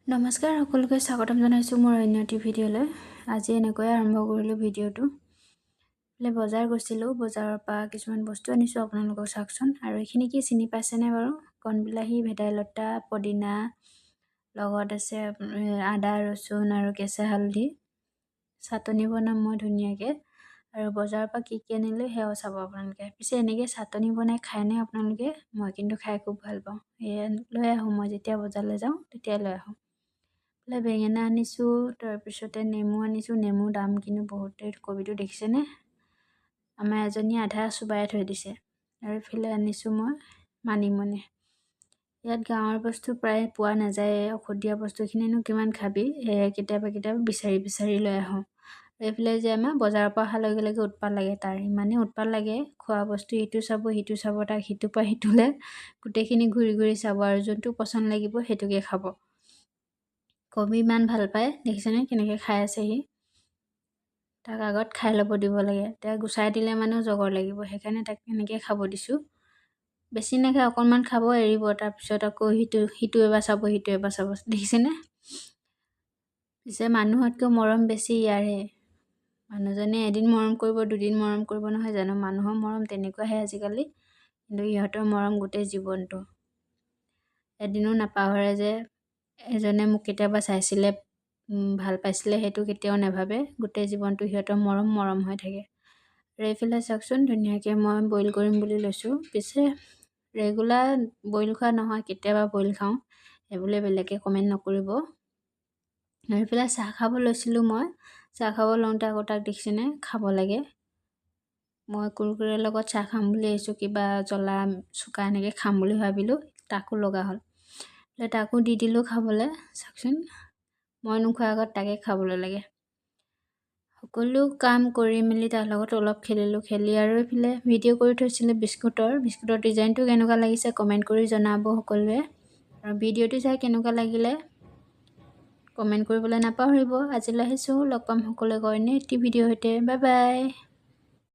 নমস্কাৰ, সকলোকে স্বাগতম জনাইছোঁ মোৰ অন্য এটি ভিডিঅ'লৈ। আজি এনেকৈয়ে আৰম্ভ কৰিলোঁ ভিডিঅ'টো। এইফালে বজাৰ গৈছিলোঁ, বজাৰৰ পৰা কিছুমান বস্তু আনিছোঁ, আপোনালোকক চাওকচোন। আৰু এইখিনি কি চিনি পাইছেনে বাৰু? কণবিলাহী, ভেদাইলতা, পদিনা, লগত আছে আদা, ৰচুন আৰু কেঁচা হালধি। চাটনি বনাম মই ধুনীয়াকৈ। আৰু বজাৰৰ পৰা কি কি আনিলোঁ সেয়াও চাব আপোনালোকে। পিছে এনেকৈ চাটনি বনাই খায়নে আপোনালোকে? মই কিন্তু খাই খুব ভাল পাওঁ। সেয়ে লৈ আহোঁ, মই যেতিয়া বজাৰলৈ যাওঁ তেতিয়াই লৈ আহোঁ। এইফালে বেঙেনা আনিছোঁ, তাৰপিছতে নেমু আনিছোঁ। নেমুৰ দাম কিন্তু বহুত। কবিটো দেখিছেনে? আমাৰ এজনীয়ে আধা চোবাই থৈ দিছে। আৰু এইফালে আনিছোঁ মই মানিমুনি। ইয়াত গাঁৱৰ বস্তু প্ৰায় পোৱা নাযায়। ঔষধ দিয়া বস্তুখিনিনো কিমান খাবি, সেয়ে কেতিয়াবা কেতিয়াবা বিচাৰি বিচাৰি লৈ আহোঁ। এইফালে যে আমাৰ বজাৰৰ পৰা অহাৰ লগে লগে উৎপাত লাগে তাৰ, ইমানেই উৎপাত লাগে, খোৱা বস্তু ইটো চাব, সিটো চাব, তাক সিটোৰ পৰা সিটোলৈ গোটেইখিনি ঘূৰি ঘূৰি চাব আৰু যোনটো পচন্দ লাগিব সেইটোকে খাব। কবি ইমান ভাল পায়, দেখিছেনে কেনেকৈ খাই আছে সি। তাক আগত খাই ল'ব দিব লাগে, এতিয়া গুচাই দিলে মানেও জগৰ লাগিব, সেইকাৰণে তাক এনেকৈ খাব দিছোঁ। বেছি নাখায়, অকণমান খাব, এৰিব, তাৰপিছত আকৌ সিটো সিটো এবাৰ চাব, সিটো এবাৰ চাব, দেখিছেনে? পিছে মানুহতকৈ মৰম বেছি ইয়াৰহে। মানুহজনে এদিন মৰম কৰিব, দুদিন মৰম কৰিব, নহয় জানো? মানুহৰ মৰম তেনেকুৱাহে আজিকালি, কিন্তু ইহঁতৰ মৰম গোটেই জীৱনটো। এদিনো নাপাহৰে যে এজনে মোক কেতিয়াবা চাইছিলে, ভাল পাইছিলে, সেইটো কেতিয়াও নাভাবে। গোটেই জীৱনটো সিহঁতৰ মৰম মৰম হৈ থাকে। আৰু এইফালে চাওকচোন, ধুনীয়াকৈ মই বইল কৰিম বুলি লৈছোঁ। পিছে ৰেগুলাৰ বইল খোৱা নহয়, কেতিয়াবা বইল খাওঁ, সেইবুলি বেলেগে কমেণ্ট নকৰিব। আৰু এইফালে চাহ খাব লৈছিলোঁ মই। চাহ খাব লওঁতে আকৌ তাক দেখিছেনে খাব লাগে। মই কুৰকুৰেৰ লগত চাহ খাম বুলি আহিছোঁ, কিবা জ্বলা চুকা এনেকৈ খাম বুলি ভাবিলোঁ, তাকো লগা হ'ল, তাকো দি দিলোঁ খাবলৈ। চাওকচোন, মই নোখোৱাৰ আগত তাকে খাবলৈ লাগে। সকলো কাম কৰি মেলি তাৰ লগত অলপ খেলিলোঁ, খেলি আৰু এইফালে ভিডিঅ' কৰি থৈছিলোঁ বিস্কুটৰ। বিস্কুটৰ ডিজাইনটো কেনেকুৱা লাগিছে কমেণ্ট কৰি জনাব সকলোৱে। আৰু ভিডিঅ'টো চাই কেনেকুৱা লাগিলে কমেণ্ট কৰিবলৈ নাপাহৰিব। আজিলৈ আহিছোঁ, লগ পাম সকলোৱে অন্য এটি ভিডিঅ'ৰ সৈতে। Bye bye.